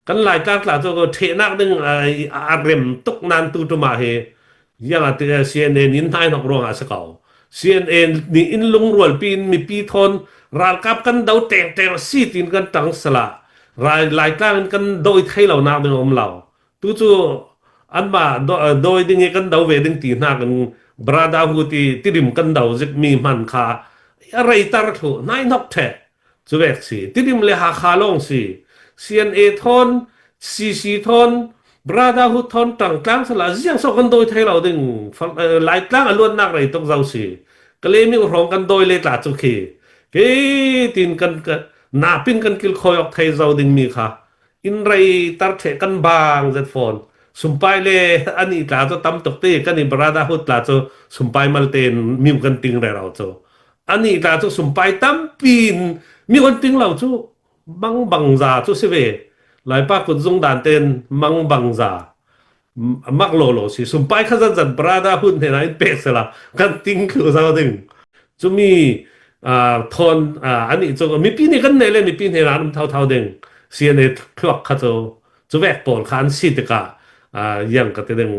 Kan Laitlang tla cu ṭhehnak ding a rem tuk nan tu ṭum ah hi iang ah CNA nih hnai hnok ruangah a si ko. CNA nih inn lungrual piin mipi thawn ralkap kan do tengteng si tiin kan ṭang sala Laitlang in kan doi thei lo nak ding a um lo. Tu cu anmah doi ding i kan do ve ding ti hna kan brotherhood i tidim kan do zik mi hman kha a reitar thlu hnai hnok ṭheh Cu vek si. Tidim le Hakha lawng si. CNA thawn, CC thawn, Brotherhood thawn tangtlang sala ziang so kan doi thai lo ding Laitlang a luannak rei tuk zau si. Kalemi hrawng kan doi le tla cu khi. Ke tin kan napin kan kil khoi ok thai zau ding mi kha in rei tar the kan bang zet phone sumpai le ani tla cu tam tuk te kan i brotherhood tla cu sumpai mal ten miu kan ting re rau cu Anih tla cu sumpai tampi in mi on ting lo cu mang bang za cu si ve. Laipa kutzung dan ten mang bang za mak lo lo si sumpai kha zan zan brada hun he na in pek sela kan ting khu zau ding cumi thon ani cu mipi nih kan nei le mipi hne na um thau thau ding CNA thluak kha cu cu vek pawl kha an si tikah yang ka ti ding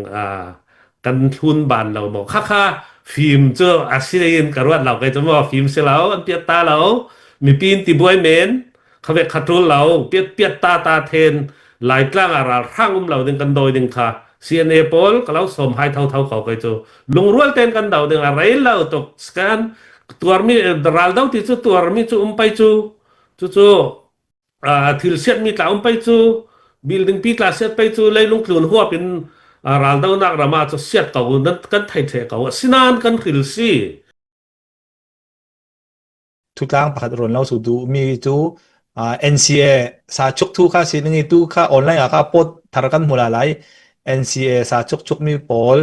kan thlun ban lo maw khakha fim cu a si in ka ruat lo kai cu maw fim si lo an piat ta lo mipi in ti buai men khave khatul lo piat piat ta ta then laitlang ah ral hrang um lo ding kan doi ding kha CNA pawl ka lo som hai tho tho ko kai cu lungrual ten kan do ding a rei lo tuk scan tuarmi ral do ti cu tuarmi cu um pai cu cu cu thil siatmi tla um pei cu building pi tla siat pei cu leilung tlun huap in raldonak ram ah cu siat ko nan kan thei the ko asinain kan hril si Thutlang pakhat rawn lo su du mi cu NCA sa chuk thu kha si ni tu kha online ah kha pot thar kan hmu la lai NCA sa chuk chuk mi pawl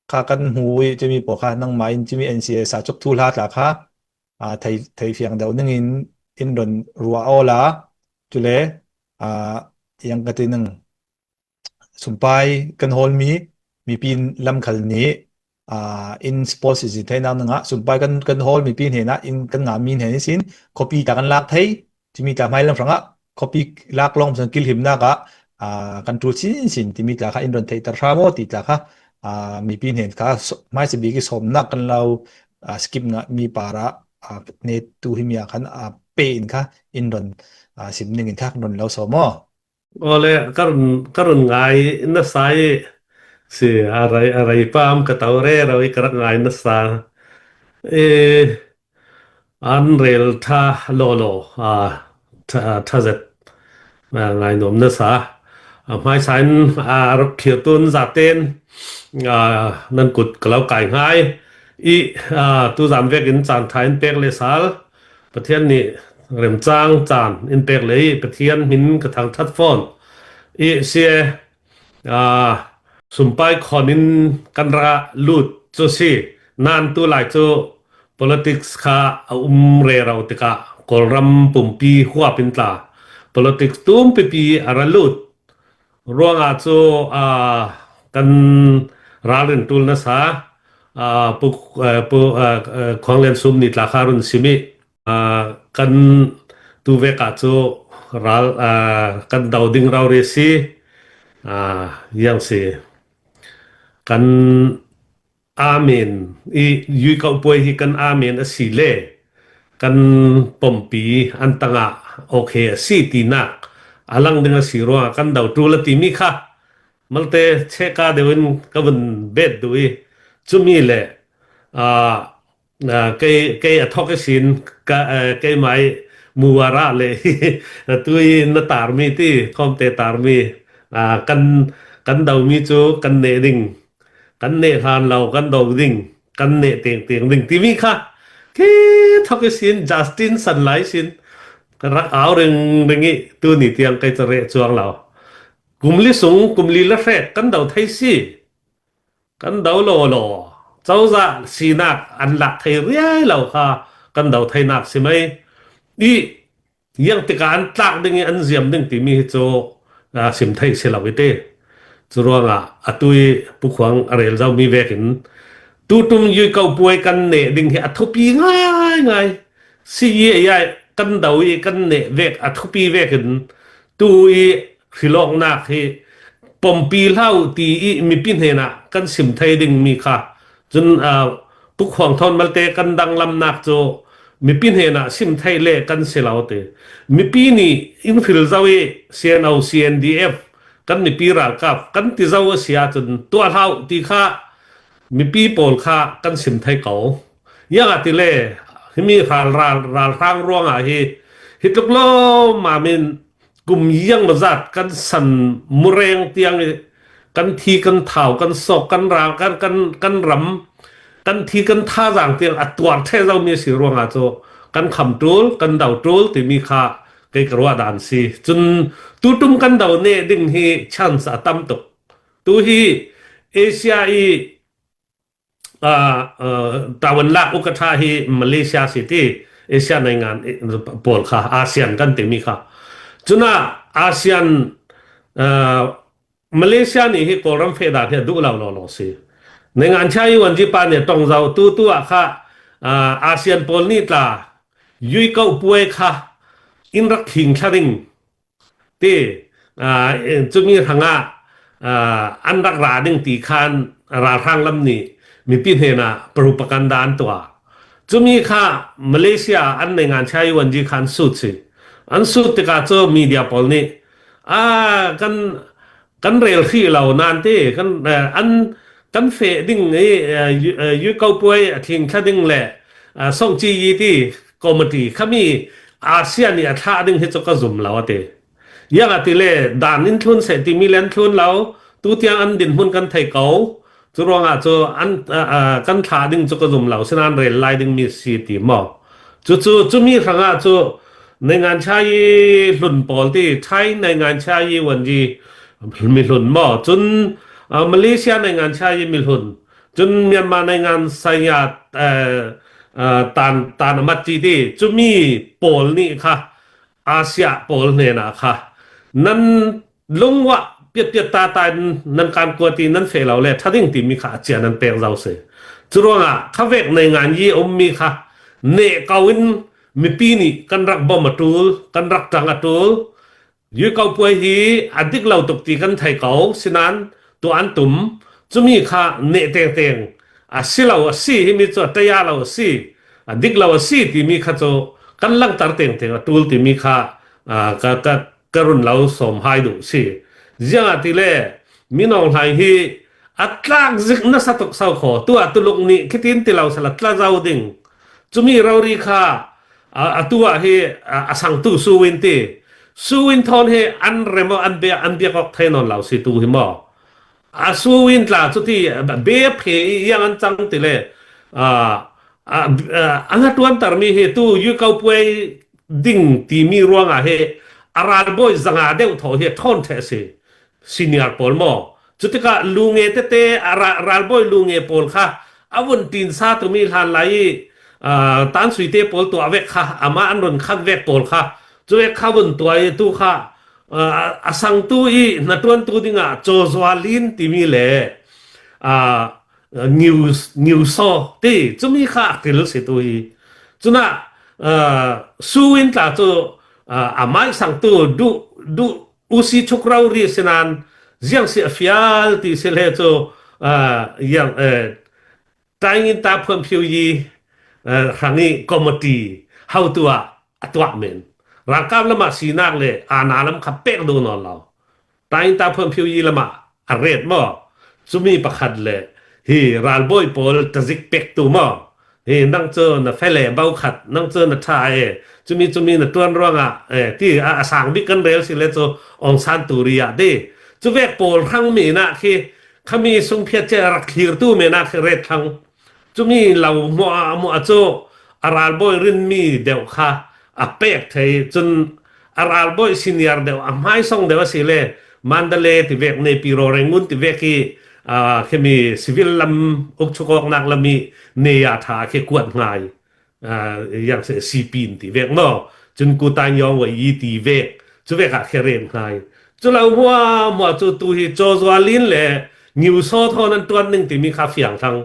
kha kan hmu i chimi pawl kha nangmah in chimi NCA sa chuk thu hla tla kha thei thei fiang deuh ning in in ron ruah aw la cule yang ka ti ning sumpai kan hawl mi mipi lamkhal nih in sports si thei nak nanga sumpai kan kan hawl mipi hne na in kan nga mi hne ni sin copy ta kan lak thei timi tla hmai lam hrangah copy lak long san kil him nak ah kan tul sin sin timi tla kha in ron thei tar hra mo ti tla kha mipi hnen kha hmai si bi ki som nak kan lo skip nga mi para ne tu hi mi khan a pe in kha in ron sim ning in kha ron lo so mo Ole karun karun ngai na sai si arai arai pam ka tau re roi karak ngai na sa e An rel ṭha lawlaw. Ṭhazet ngainuam nasa. Hmaisa in a rak thirtu nan zaten nan kut ka lo kai ngai i tuzan vek in caan ṭha in pek le sal. Pathian nih remcang caan in pek le i Pathian min ka thangṭhat fawn. I sie Sumpai khon in kan ra lut cu si. Nain tu lai cu politics kha a um rero tikah Kawlram pumpi huap in tla. Politics tumpipi a ra lut. Ruangah cu kan ralrin tul nasa. Pu, Pu Khuang Lian Sum nih tla kha run sim i Kan tuvek ah cu ral kan do ding rori si iang si. Kan amen i yui ko puai hi kan amen a si le kan pompi an tangah okay a si tinak a lang ding a si ruangah kan do ṭul a timi kha malte cheka deuh in ka vun bet duh i cumi le Kei kei a thok i sin ka keimah i muara le tu i na tarmi ti thawmte tarmi kan kan domi cu kan neh ding kan neh hlan lo kan do ding kan neh teng teng ding timi kha khi thok i sin Justin san lai sin ka rak au ring ring i tu ni tiang kei ca re chuang lo kum li sung kum li la hrek kan do thei si Kan do lawlaw. Cozah sinak an lak thei riai lo kha kan do theinak si mei. I iang tikah an tlak ding i an ziam ding timi hi cu sim thei si lo i ti. Cu ruangah atu i Pu Khuang a rel zomi vek in tutum yui ko puai kan neh ding hi a thupi ngaingai. Si i ai kan do i kan neh vek a thupi vek in tu i. Hrilawknak hi pompi hlah u ti i mipi hnenah kan sim thei dingmi kha cun Pu Khuang Thawn malte kan danglamnak cu mipi hnenah sim thei le kan si lo ti. Mipi nih in hril zau i CNO CNDF kan mipi ralkap kan ti zau a si ahcun tuah hlah u ti kha mipi pawl kha kan sim thei ko. Iangah ti le himi ral ral ralhrang ruangah hi hi tluk lawmmam in kum iang mazat kan san mureng tiang i kan thi kan thau kan sok kan ral kan kan kan ram kan thi kan thazaang tiang a tuar the zomi si ruangah cu kan kham tul kan do tul timi kha kei ka ruah dan si. Cun tutum kan do ne ding hi chance a tam tuk. Tu hi Asia i tawan lak ukatha hi Malaysia si ti Asia nei ngan pawl kha ASEAN kan timi kha. Cuna ASEAN Malaysia nih hi Kawlram fe dan hi a duh lo lo lo si. Nei ngan cha yu an ji pa ne tong zau tu tu ah kha ASEAN pawl nih tla yui ko puai kha in rak khing thla ding Ti cumi hrangah an rak ra ding ti khan ralhrang lam nih mipi hnenah propaganda an tuah. Cumi kha Malaysia an nei ngan chai wan ji khan sut si. An sut tikah cu media pawl nih a kan kan rel hri lo nan ti kan an kan fe ding i yu ko puai a thing thla ding le song chi yi ti committee khami ASEAN i a thlah ding hi cu ka zum lo ati. Yang ati le dan in thlun se timi le an thlun lo tu tiang an din hmun kan thei ko. Cu ruangah cu an kan thlah ding cu ka zum lo sinan rel lai ding mi si ti mo. Cu cu cumi hrangah cu nei ngan cha yi hlun pawl ti Thai nei ngan cha yi wan ji mi hlun mo cun Malaysia nei ngan cha yi mi hlun cun Myanmar nei ngan saya tan tan amat ti ti cumi pawl nih kha Asia pawl hnenah kha nan lungwa piat piat ta ta in nan kan kua ti nan fe lo le thading ti mi kha achia nan pek zau se. Cu ruangah khavek nei ngan yi um mi kha ne kau in mipi nih kan rak bom a tul kan rak tang a tul. Yu ko puai hi a dik lo tuk ti kan thei ko sinan tu an tum cumi kha ne teng teng a si lo a si hi mi cu a taya lo a si a dik lo a si timi kha cu kan langhter teng teng a tul timi kha ka ka ka run lo som hai duh si. Ziangah ti le minong hlai hi a tlak zik nasa tuk sau kho tu ah tuluk nih khitin ti lo sala tla zau ding cumi rori kha atu ah hi a sangtu suwin ti suwin thon hi an remo an bia an biak ok thai non lo si tu hi mo a suwin tla cu ti be phe i yang an cang ti le a nga tuan tarmi hi tu yu ko puai ding timi ruangah hi a ralbawi zanga deuh tho hi ṭhawn ṭheh si senior pawl maw. Cutikah lunge tete a ralbawi lunge pawl kha a vun tin sa tumi hlan lai i tan sui te pawl tuah vek kha ama an run khat vek pawl kha cu vek kha vun tuah i tu kha a sangtu i na tuantu dingah chawzwa lin timi le news news so ti cumi kha a til si tu hi. Cuna su in tla cu amai sangtu du du usi chuk rau ri sinan ziang si a fial ti si le cu yang taing in ta phuan phiu yi hrangi committee how tu ah a tuah men ralkap lama sinak le ana lam kha pek do non lo taing ta phuan phiu yi lama a ret maw cumi pakhat le hi ralbawi pawl tazik pek tu maw hi nang cu na fele bo khat nang cu na tha e cumi cumi na tuan ruangah e ti a sang bik kan rel si le cu Aung San turi ah di cu vek pawl hrang mi na khi khami sung phiat che rak thlir tu me na khi ret thang cumi lo muah muah cu a ralbawi rinmi deuh kha a pek thei. Cun a ralbawi senior deuh a hmaisong deuh a si le Mandalay ti vek ne pi ro Rangoon ti vek i khimi civil lam ukchukawknak lam i ne ya tha khi kuat ngai yang se sipin ti vek no cun ku tan yong wa yi ti vek cu vek ah khe rem ngai cu lo mua mua cu tu hi chaw zwa lin le ngiu so thon an tuan ning timi kha fiang thang.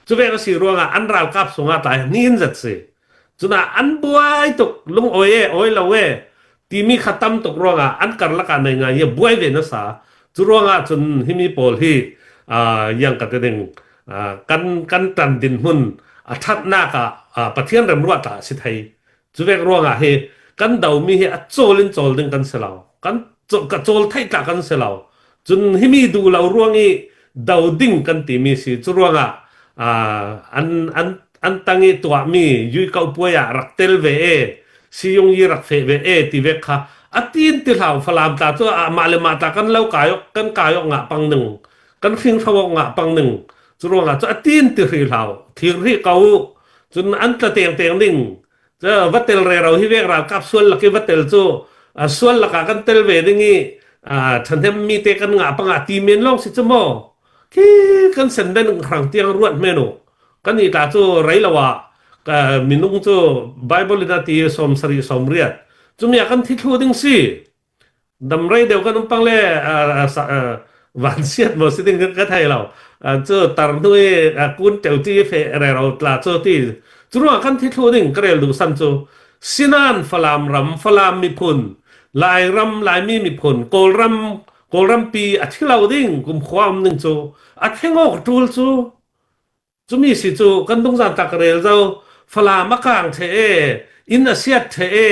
Cu vek a si ruangah an ralkap sungah tlai ni in zat si cuna an buai tuk lung oi e oi lo e. Timi kha tam tuk ruangah an karlak ah nei ngai i buai ve nasa. Cu ruangah cun himi pawl hi yang ka ti ding kan kan tan dinhmun a thatnak ah Pathian remruat ah si thei. Cu vek ruangah hi kan domi hi a cawl in cawl ding kan si lo. Kan ka cawl theih tla kan si lo. Cun himi duh lo ruang i do ding kan timi si. Cu ruangah an an an tang i tuahmi yui ko puai ah rak tel ve e siyung yi rak feh ve e ti vek kha atin ti hlau falam tla cu mah le mah tla kan lo kai kan kai ok nga pang ning kan hring hro ok nga pang ning cu ruangah cu atin ti hri hlau thir ri ko cun an tla teng teng ding va tel re ro hi vek ralkap sual laki va tel cu sual lakah kan tel ve ding i ṭhahnem mi te kan ngah pangah ti men lawng si cu maw khi kan sen den hrang tiang ruat men u kan i tla cu rei lo ah minung cu Bible in a ti 78 80 cumi ah kan thi thlu ding si Dam rei deuh kan um pang le vansiat maw si ding ka thei lo. Cu tar hnu i kun teu ti fe rero tla cu ti. Cu ruang kan thi thlu ding ka rel duh san cu Sinan Falam ram Falam miphun Lairam Laimi miphun Kawlram Kawlrampi a thi lo ding kum khua um ding cu a thengok tul cu Cumi si cu kan dungzan tak rel zo Falam a kang the e inn a siat the e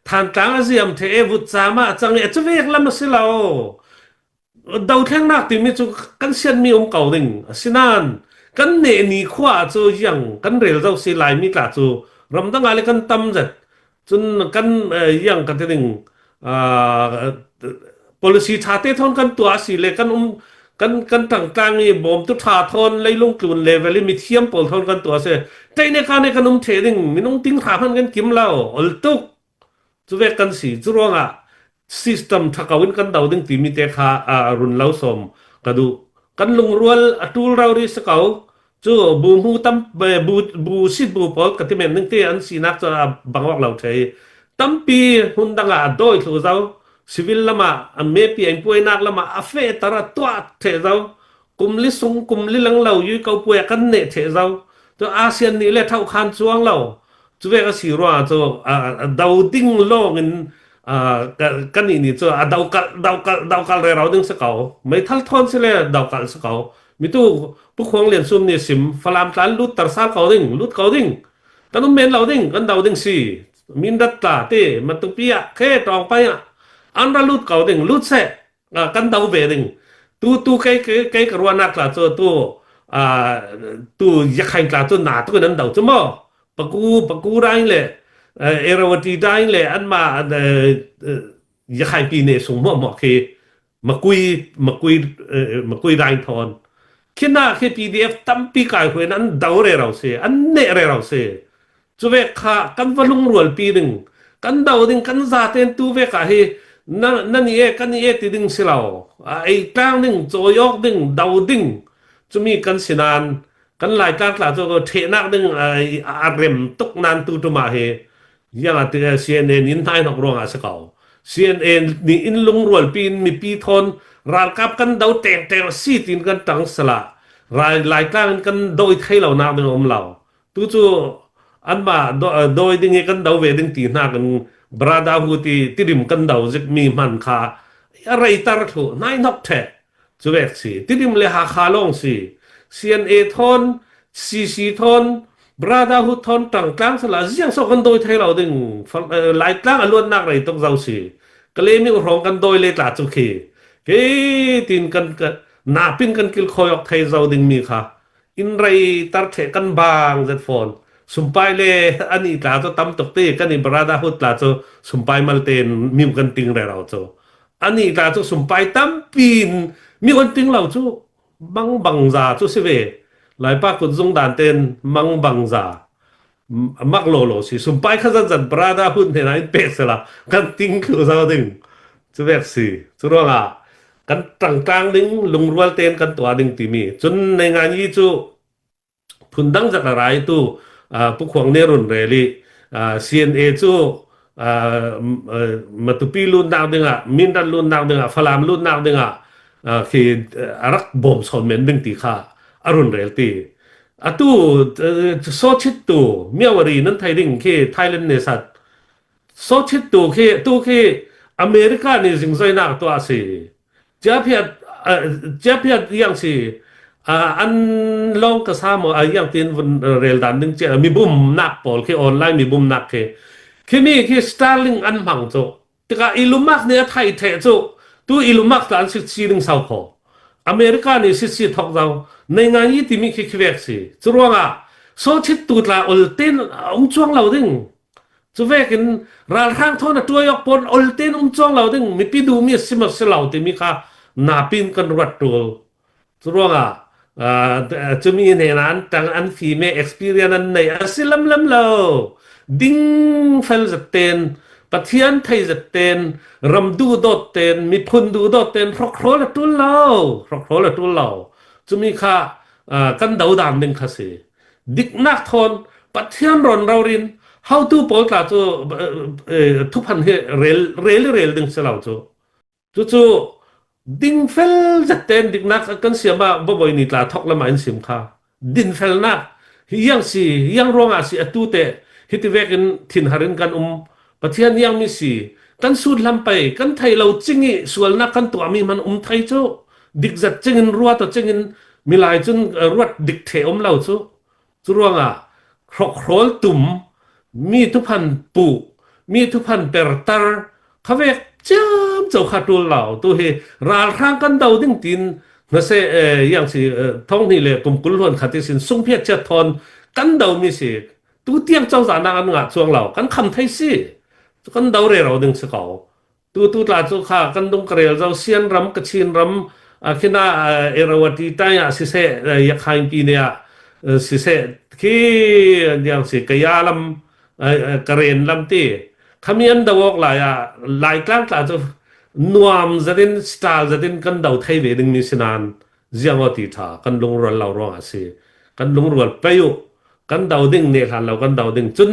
Thantlang a ziam the e vutcaam ah a cang i a cuvek lam a si lo. Dothlengnak timi cu kan sianmi um ko ding asinain kan neh ni khua cu yang kan rel zo si Laimi tla cu ramdang ah le kan tam zet Cun kan iang kan ti ding policy ṭha te thawn kan tuah si le kan um kan kan ṭangtlang i bawmtu ṭha thawn leilung tlun level i mithiam pawl thawn kan tuah si ṭeine ka ne kan um ṭhe ding minung ting hra hmanh kan kim lo ol tuk cu vek kan si cu ruangah system ṭha ko in kan do ding timi te kha run lo sawm ka duh kan lungrual a ṭul ro ri si ko cu bu mu tam bu bu sit bu pawl ka ti men ning te an sinak cu a bangwak lo thei tampi hmun dang ah a doi thlu zo civil lama a mepi an puainak lama a fe tar a tuah the zo kum li sung kum li lang lo yui ko puai kan ne the zo to ASEAN nih le thau khan chuang lo cu ve ka si rua cu do ding lawng in kan nih nih cu a do kal do kal do kal re ro ding si ko meithal thon si le do kal si ko mitu Pu Khuang Lian Sum nih sim Falam tlan lut tar sal ko ding lut ko ding kan um men lo ding kan do ding si mindat tla te matupi ah khe tawng pai ah an ra lut ko ding lut se kan do ve ding tu tu kei kei ka ruahnak tla cu tu tu yakhain tla cu na tu nan do cu mo paku paku rain le Irrawaddy dain le an ma yakhai pi ne sung mo mo khi makui makui makui dain thon khina khi PDF tampi kai huin an do re ro si an ne re ro si Cu ve kha kan va lungrual pi ding kan do ding kan zaten tu ve ka hi na na ni e kan ni e ti ding si lo ei tlang ding cawi awk ding do ding cumi kan sinan kan lai tlang tla cu ṭhehnak ding a rem tuk nan tu tuma hi yang ati CNN in hnai nok ruang ah si ko CNN nih in lungrual pi in mipi thawn ralkap kan do teng teng si tin kan tang sala rai lai tlang in kan doi thei lo nak ding um lo Tu cu anmah dawi ding i kan do ve ding ti hna kan brada hu ti tidim kan do zik mi hman kha a reitar thlu nai nok the cu vek si tidim le hakha lawng si CNA thon CC thon brada hu thon tang tlang sala ziang so kan doi thai lo ding lai tlang a luan nak rei tok zau si kale mi rong kan doi le tla chu khi ke tin kan na pin kan kil khoi ok thai zau ding mi kha inn rei tar the kan bang zet fawn sumpai le ani tla cu tam tuk ti kan i brotherhood tla cu sumpai mal tein miu kan ting re ro cu ani tla cu sumpai tampi in mi kan ting lo cu bang bang za cu si ve laipa kut zung dan ten mang bang za mak lo lo si sumpai kha zan zan brotherhood he na in pek sela kan ting khu zau ding cu vek si cu ruangah kan ṭangtlang ding lungrual tein kan tuah ding timi cun nei ngan yi cu phundang zak a rai tu Pu Khuang nih run rel i CNA cu Matupi lunnak dingah Mindat lunnak dingah Falam lunnak dingah khi a rak bawm sawn men ding ti kha a run rel ti atu sochit tu miawari nan thei ding khi Thailand ne sat. Sochit tu khi tu khi America nih zingzoinak tuah a si. Chiaphiat chiaphiat yang si an lawng ka sa maw yang tin vun rel dan ding che mi bumnak pawl khi online mi bumnak khi khimi khi Starlink an hmang cu tikah Ilumak nih a thai the cu tu Ilumak tla an si si ding sau kho America nih si si thok zau nei ngai yi timi khi khi vek si cu ruangah so chit tu tla ol ten ung chuang lo ding Cu vekin ralhrang thawn a tuai awk pawn ol tein um cuang lo ding mipi duhmi a si maw si lo timi kha napin kan ruat tul. Cu ruangah cumi hnen ah an tang an fim e experience an nei a si lam lam lo. Ding fel zat ten Pathian thei zat ten ram duh dawt ten miphun duh dawt ten hrokhrol a tul lo hrokhrol a tul lo cumi kha kan do dan ding kha si Diknak thawn Pathian ron rorin hotu pawl tla cu thuphan hi rel rel i rel ding si lo cu. Cucu dingfel zet tein diknak kan siam ah bawboi ni tla thok lama in sim kha. Dinfelnak hi yang si yang ruangah si atu te hiti vek in thinhar in kan um Pathian yang mi si kan sut lam pei kan thei lo cing i sualnak kan tuahmi man um thei cu dikzat cing in ruat cing in milai cun ruat dik the um lo cu cu ruangah hrokhrawl tum mi thuphan pu mi thuphan pertar khavek ciam cho kha tul lo tu hi ralhrang kan do ding tin na se yang si thong ni le kum kul hluan khati sin sung phiat chat thon kan do mi si tu tiang cozah nak an ngah chuang lo kan kham thei si kan do re ro ding si ko Tu tu tla cu kha kan dung ka rel zo Sian ram Kachin ram khina Irrawaddy tai ah siseh Yakhain pi ne ah siseh khi diang si Kaya lam Karen lam ti khami an do awk lai ah Laitlang tla cu nuam zatin style zatin kan do thei ve ding mi sinan ziang aw ti tha kan lungrual lo ruang a si kan lungrual pei u kan do ding ne hlan lo kan do ding cun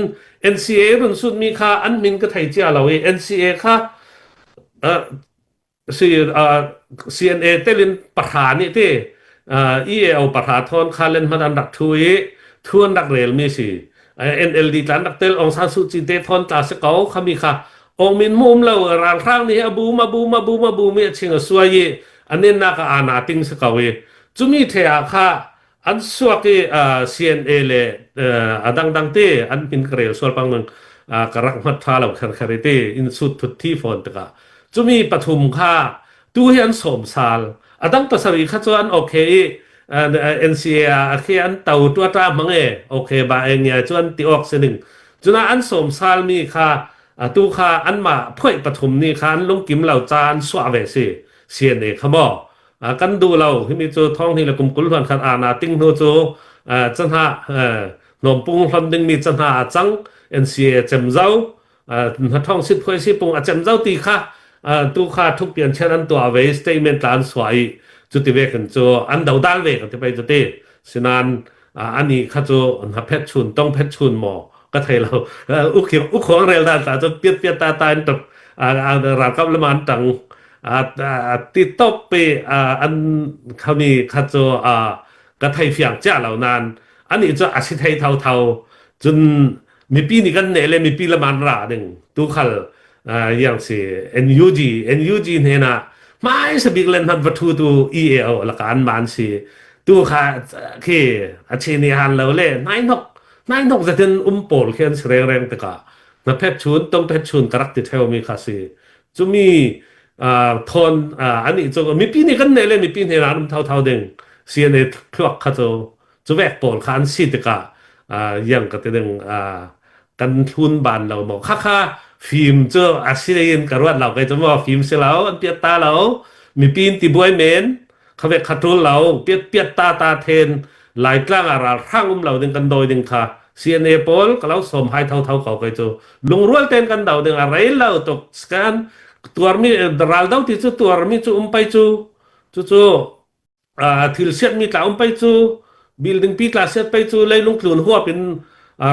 NCA run sut mi kha an min ka thei cia lo i NCA kha si CNA telin pahra nih ti EAO pahra thon kha len hman an rak thu i thu an rak rel mi si NLD tlan rak tel Aung San Suu Kyi te thon tla si ko khami kha Aung Min mu um lo ralhrang nih a bum a bum a bum a bum i a ching a suai i anen nak ah ana ting si ko i cumi the ah kha an suak i CNA le a dangdang te an min ka rel sual pang nang ka rak mat tha lo kher kher te in sut thut thi phone tikah cumi pathum kha tu hi an som sal adang pasari kha chu an okay i NCA a khi an tau tua ta mang e okay ba e ngia chu an ti ok sining cuna an som sal mi kha atu kha an ma phoi pathum ni kha an lungkim lo cha an suah ve si CNA kha maw kan duh lo himi cu thong hi le kum kul hluan khat ana ting hnu cu chanha hnawmpung hlon dingmi chanha a cang NCA cem zau na thong sit phoi si pung a cem zau ti kha tu kha thuk pian chen an tua ve statement tlan suai cu ti ve kan cu an do dal ve ka ti pai cu ti sinan ani kha cu na phet chun tong phet chun maw ka thei lo ukhuang rel dan ta cu piat piat ta ta in tuk ralkap le man tang ti top pe an khami kha cu ka thei fiang chia lo nan ani cu a si thei thau thau cun mipi nih kan ne le mipi le man ra ding tu khal yang si NUG NUG hne na hmai sabik len hat va thu tu EAO laka an man si tu kha khi a chi ni han lo le nai nok nai nok zatin um pawl khian si reng reng taka na phet chun tong phet chun karak ti theo mi kha si cumi thon ani chu mipi nih kan ne le mipi hne na um thau thau ding CNA thluak kha chu cu vek pawl kha an si tikah yang ka ti ding kan thlun ban lo maw khakha fim cu a si in ka ruat lo kai cu maw fim si lo an piat ta lo mipi in ti buai men khavek kha tul lo piat piat ta ta then laitlang ah ral hrang um lo ding kan doi ding kha CNA pawl ka lo som hai tho tho ko kai cu lungrual ten kan do ding a rei lo tuk scan tuarmi ral do ti cu tuarmi cu um pai cu cu cu Thil siatmi tla um pei cu building pi tla siat pei cu leilung tlun huap in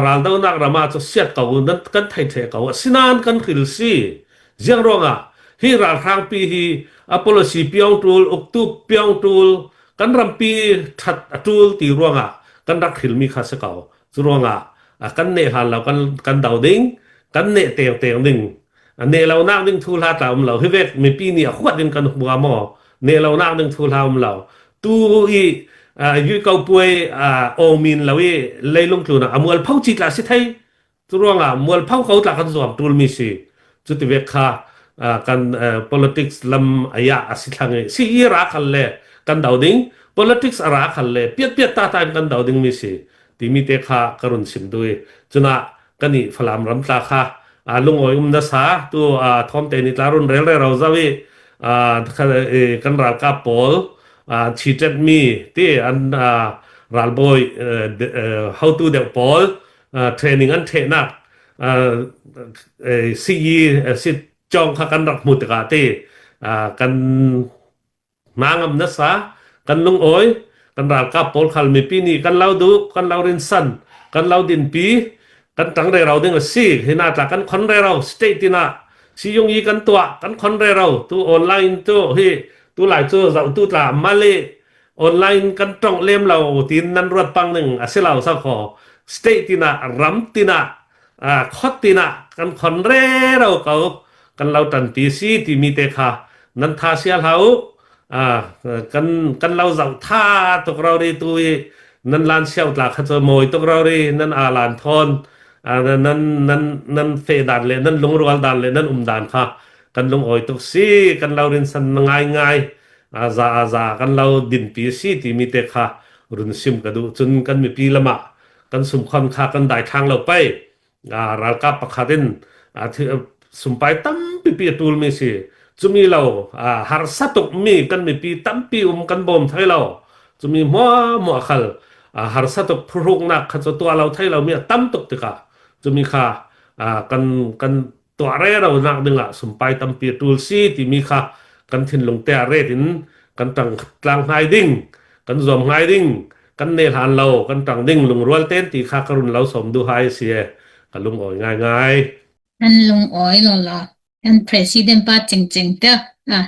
raldonak ram ah cu siat ko nan kan thei the ko asinain kan hril si ziang ruangah hi ralhrang pi hi a policy piong tul uktu piong tul kan rampi that a tul ti ruangah kan rak hril mi kha si ko cu ruangah kan ne hlan lo kan kan do ding. Kan neh teng teng ding. Ne lo nak ding thu hla tla um lo. Hi vek mipi nih a huat in kan hua maw? Ne lo nak ding thu hla um lo. Tu i yui ko puai awmin lo i leilung tlu na amual pho chi tla si thei. Cu ruangah mualpho ko tla kan zuam ṭulmi si. Cuti vek kha kan politics lam aya a si thlang i si i ra khal le kan do ding politics a ra khal le piat piat ta ta in kan do ding mi si timi te kha ka run sim dui cuna kan i Falam ram tla kha lungawi um na sa tu thom te ni tla run rel re ro zawi kan ralkap pawl chi tet mi ti an ralbawi hotu deuh pawl training an ṭhehnak sii si cawng kha kan rak hmu tikah ti kan hna ngam nasa kan lungawi kan ralkap pawl khal mipi nih kan lo duh kan lo rinsan kan lo dinpi kan tang rero ding a si hina tla kan khon rero state tina siyung yi kan tuah kan khon rero tu online tu hi tu lai cu zau tu tla mali online kan tong lem lo tin nan ruat pang ning a si lo sa kho state tina ram tina khot tina kan khon re ro ko kan lo tan ti si ti mi te kha nan tha sia hlau kan kan lo zau tha tuk ro ri tu i nan lan siau tla kha cho moi tuk ro ri nan a lan thon nan nan nan fe dan le nan lungrual dan le nan um dan kha kan lung oi tuk si kan lo rin san ngai ngai aza aza kan lo dinpi si timi te kha run sim ka duh cun kan mipi lamah kan sumkhon kha kan daithlang lo pei ralkap pakhat in sumpai tampi pi a tul mi si cumi lo harsa tuk mi kan mipi tampi um kan bawm thai lo cumi hmuah hmuah khal harsa tuk phuhruknak kha cu tua lo thai lo mi a tam tuk tikah cumi kha kan kan tuah rero nak dingah sumpai tampi a tul si timi kha kan thinlung te ah ret in kan tang tlang ngai ding kan zuam ngai ding kan ne hlan lo kan tang ding lungrual ten ti kha ka run lo som du hai si e ka lung oi ngai ngai An lung oi lo la. An president pa cheng cheng te. Ah.